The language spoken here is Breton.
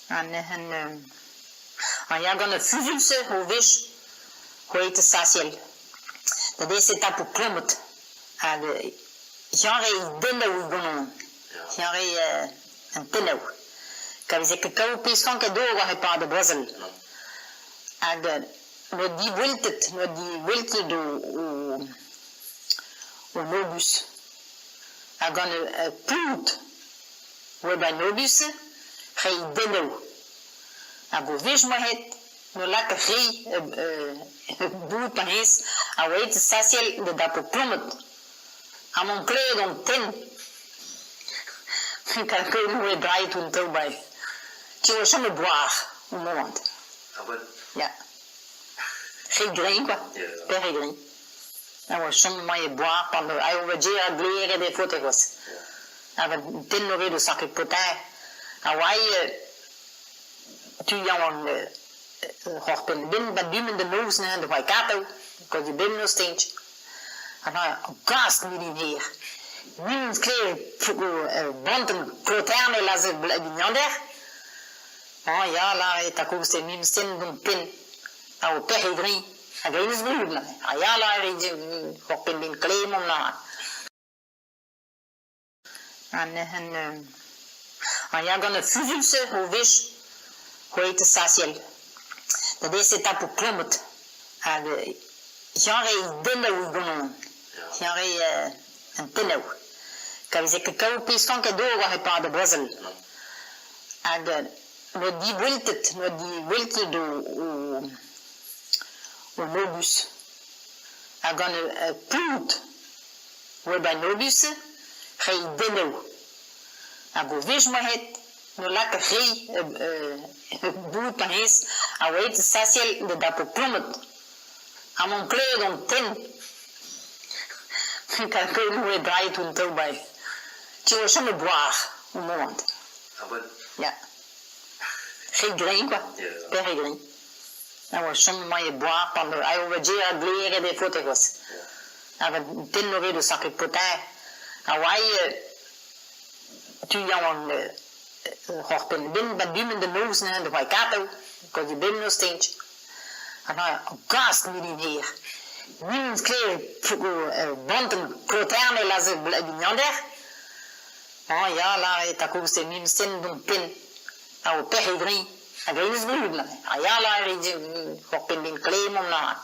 Ha neuze a ya gant ar fuzuilh-se o wech c'hwezhet sasiel. Da deset tapout klommet hag eñ 'rae dennoù ganin, eñ 'rae an tennoù. Ka veze ket kaout pezh stanket d'ober e-pad ar brezel. Hag 'oa diboeltet, 'oa diboeltet o obus. Ha gant ur pod 'oa 'ba 'n obus-se 'rae dennoù. Hag o wech 'moa aet 'noa lakaet re boud hennezh a oa aet sasiel da dapout plommet. Ha 'maon klevet an tenn. Kalkulet 'oa draet un taol 'ba Tu oa chom e boar au moment. Ah ouais? Ya. Re greñv kwa, pe re greñv. A oa chom mañ e boar pan a oa a gleret e faote c'hoazh. Ha tenn ret o sakre potin. A oa tu yaouank c'horpenn ben ba du-mañ da noz neuze da Waikato, gant e bemnoz tench. Ha gast milin hir. Min sklaer bantenn Kloterne lazhet Vignander. Ah ya, lâret ta koulz eo mim sten gant penn. Ha o pec'h e vri. Hag eus brud neuze. Ha ya, lâret hor penn din klemont lâret. Ha neuze a ya gant ar fuzuilh-se o wech c'hwezhet sasiel. Da deset tapout klommet. Hag eñ 'rae dennoù ganin. Eñ 'rae an tennoù. Ka veze ket kaout pezh stanket d'ober e-pad ar brezel. Hag 'oa diboeltet, 'oa diboeltet o obus. Ha gant ur pod 'oa 'ba 'n obus-se 'rae dennoù. Hag o wech 'moa aet 'noa lakaet re boud hennezh a oa aet sasiel da dapout plommet. Ha 'maon klevet an tenn. Kalkulet 'oa draet un taol 'ba Tu oa chom e boar au moment. Ah ouais? Ya. Re greñv kwa, pe re greñv. A oa chom mañ e boar pan a oa a gleret e faote c'hoazh. Ha tenn ret o sakre potin. A oa tu yaouank c'horpenn ben ba du-mañ da noz neuze da Waikato, gant e bemnoz tench. Ha gast milin hir. Min sklaer bantenn Kloterne lazhet Vignander. Ah ya, lâret ta koulz eo mim sten gant penn. Ha o pec'h e vri. Hag eus brud neuze. Ha ya, lâret hor penn din klemont lâret.